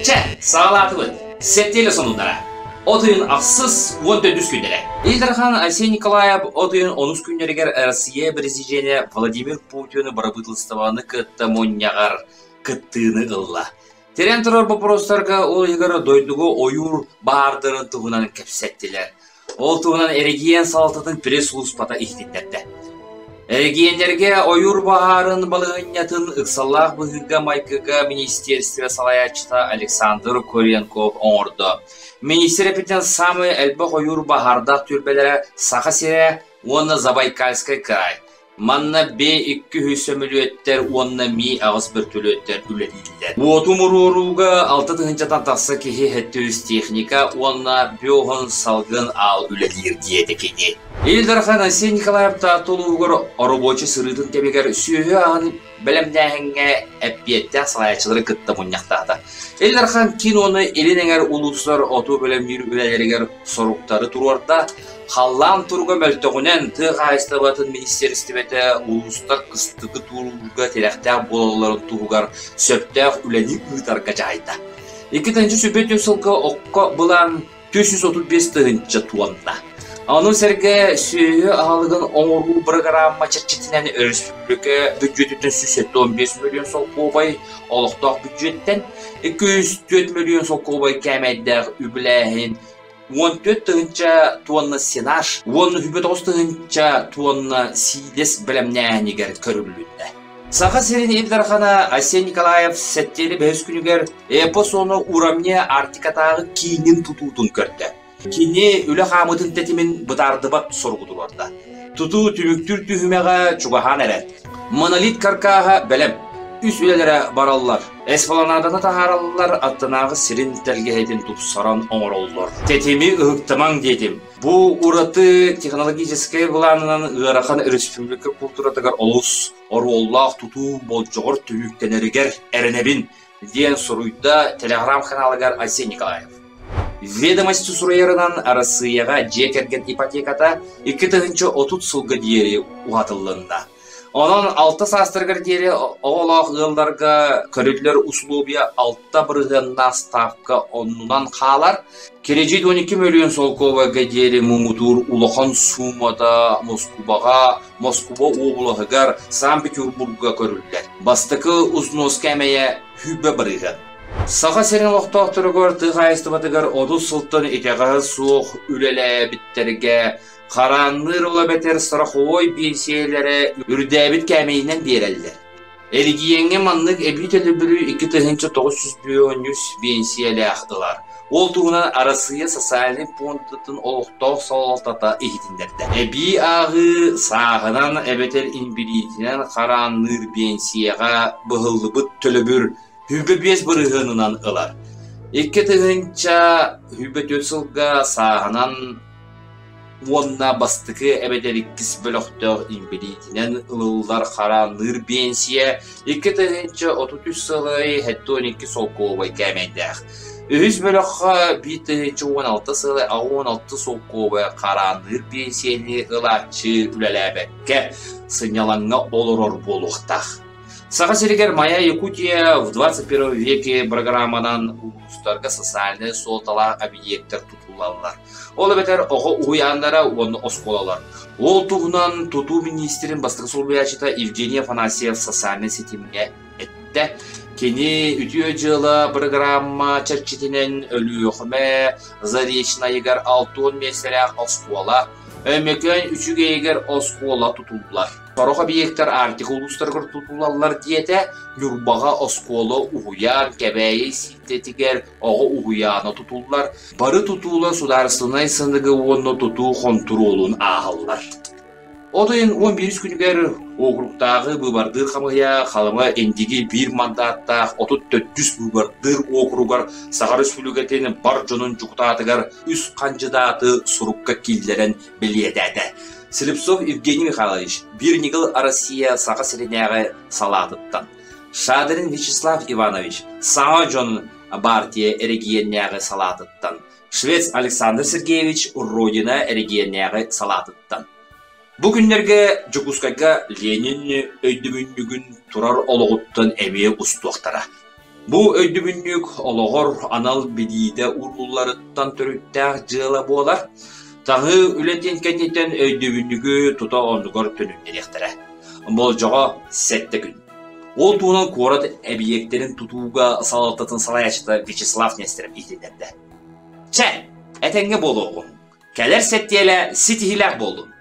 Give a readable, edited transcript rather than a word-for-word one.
Чэ, саҕалаатыбыт. Сэттиэлэ сонуннара. От ыйын ахсыс 14 күннэрэ. Ил Дархан Айсен Николаев от ыйын онус күннэригэр Россия президенэ Владимир Путин бырабыыталыстыбаны кытта мунньаҕар кыттыыны ылла. Тирээн турар боппуруостарга ол иһигэр дойдуга ойуур баһаардарын туһунан кэпсэттилэр. Ол туһунан эрэгийиэн салалтатын пресс-сулууспата иһитиннэрдэ. Эрэгийиэннэргэ ойуур баһаарын балаһыанньатын ыксаллаах быһыыга-майгыга министиэристибэ салайааччыта Александр Куренков оҥордо. Миниистир эппитинэн саамай элбэх ойуур баһаардаах түөлбэлэрэ Саха сирэ уонна Забайкальскай кыраай. Манна Б-2 сөмөлүөттэр уонна Ми-8 бөртөлүөттэр үлэлииллэр. Уоту умуруорууга 6 тыһыынчаттан тахса киһи 700 техника уонна бөҕөн салгын аал үлэлиир диэтэ кини. Ил Дархан Айсен Николаев Таатта улууһугар оробуочай сырыытын кэмигэр сүөһү аһын бэлэмнээһиҥҥэ эппиэттээх салайааччылары кытта мунньахтаата. Ил Дархан киин уонна илин эҥэр улуустар оту бэлэмниир үлэлэригэр соруктары туруорда. Халлаан туруга мөлтөҕүнэн тыа хаһаайыстыбатын министиэристибэтэ улуустар кыстыгы туоруурга тирэхтээх буолалларын туһугар сөптөөх үлэни ыытарга дьаһайда. 2024 сылга окко былаан 435 тыһыынча туонна. Ону сэргэ сүөһү аһылыгын оҥоруу бырагыраамма чэрчитинэн өрөспүүбүлүкэ бүддьүөтүттэн 175 мөлүйүөн солкуобай, олохтоох бүддьүөттэн 204 мөлүйүөн солкуобай кээмэйдээх үбүлээһин 14 тыһыынча туонна сенаж уонна 29 тыһыынча туонна сиилэс бэлэмнээһинигэр көрүллүннэ. Саха сирин Ил Дархана Айсен Николаев сэттиэлэ бэһис күнүгэр эпос уонна урамньы Арктикатааҕы киинин тутуутун көрдө. Кини үлэ хаамыытын тэтимин бытаардыбат соругу туруорда. Тутуу түмүктүүр түһүмэҕэ чугаһаан эрэр. Монолит каркааһа бэлэм. Үс үлэлэрэ бараллар. Эспланаданы таһаараллар, аттынааҕы сирин тэлгэһэтин тупсаран оҥороллор. Тэтими ыһыктымаҥ диэтим. Бу ураты технологическай былаанынан ыарахан республика култууратыгар олус оруоллаах тутуу болдьоҕор түмүктэнэригэр эрэнэбин, диэн суруйда телеграм-ханаалыгар Айсен Николаев. Ведомости суруйарынан Арассыыйаҕа дьиэ кэргэн ипотеката 2030 сылга диэри уһатыллынна. Онон алта саастарыгар диэри оҕолоох ыалларга көрүллэр усулуобуйа алта бырыһыаннаах ставка оннунан хаалар. Кирэдьиит 12 мөлүйүөн солкуобайга диэри муҥутуур улахан суумата Москубаҕа, Москуба уобалаһыгар, Санкт-Петербурга көрүллэр. Бастакы узнос кээмэйэ сүүрбэ бырыһыан. Саха сирин олохтоохторугар тыа хаһаайыстыбатыгар 30 сылтан итэҕэһэ суох үлэлээбиттэргэ Хараанныыр ол эбэтэр страховой биэнсийэлэрэ үрдээбит кээмэйинэн биэрэллэр. Эрэгийиэҥҥэ маннык эбии төлөбүрү 2953 биэнсийэлээх ылар. Ол туһунан Арассыыйа социальнай пуондатын олохтоох салалтата иһитиннэрдэ. Эбии ааҕыы сааһынан эбэтэр инбэлиитинэн хараанныыр биэнсийэҕэ быһыллыбыт төлөбүр 25 бырыһыанынан ылар. 2024 сылга сааһынан уонна бастакы эбэтэр иккис бөлөхтөөх инбэлиитинэн ылыллар хараанныыр биэнсийэ 2033 сылы 72 солкуобай кээмэйдээх. Үһүс бөлөххө 1016 сылы 86 солкуобай хараанныыр биэнсийэни ылааччы үлэлээбэккэ сынньалаҥҥа олорор буолуохтаах. Саха сиригэр «Моя Якутия в 21 веке» бырагырааманан улуустарга социальнай суолталаах эбийиэктэр тутуллаллар. Ол эбэтэр оҕо уһуйааннара уонна оскуолалар. Ол туһунан тутуу миниистирин бастакы солбуйааччыта Евгений Афанасьев социальнай ситимҥэ эттэ. Кини «Үтүө дьыала» бырагыраамма чэрчитинэн Өлүөхүмэ Заречнайыгар 60 миэстэлээх оскуола, Өймөкөөн Үчүгэйигэр оскуола тутуллар. Сорох объектар Арктика улуустарыгар тутуллаллар диэтэ, Ньурбаҕа оскуола уһуйаан, Кэбээйи Сииттэтигэр оҕо уһуйаана тутуллар. Бары тутуулар судаарыстыбаннай сыныгы уонна тутуу хонтуруолун ааһаллар. От ыйын 11 күнүгэр уокуруктааҕы быыбардыыр хамыыһыйа Халыма Индиги биир мандааттаах 34 быыбардыыр уокуругар Саха Өрөспүүбүлүкэтин бар дьонун дьокутаатыгар үс хандьыдааты сурукка киллэрэн бэлиэтээтэ. Слепцов Евгений Михайлович, Биир ньыгыл Россия Саха сиринээҕи салаатыттан. Шадрин Вячеслав Иванович, Саҥа дьон партия эрэгийиэннээҕи салаатыттан. Швец Александр Сергеевич, Родина эрэгийиэннээҕи салаатыттан. Бу күннэргэ Дьокуускайга Ленин өйдөбүнньүгүн турар олоҕуттан эмиэ устуохтара. Бу өйдөбүнньүк олоҕор анал билиитэ уурулларыттан төрүттээх дьыала буолар. Таҥыы үлэтин кэнниттэн өйдөбүнньүгү тута оннугар төнүннэриэхтэрэ. Болдьоҕо сэттэ күн. Ол туһунан куорат эбийиэктэрин тутууга салалтатын салайааччыта Вячеслав Нестеров иһитиннэрдэ. Чэ, этэҥҥэ буолуоҕуҥ. Кэлэр сэттиэлэ ситиһиилээх буоллун.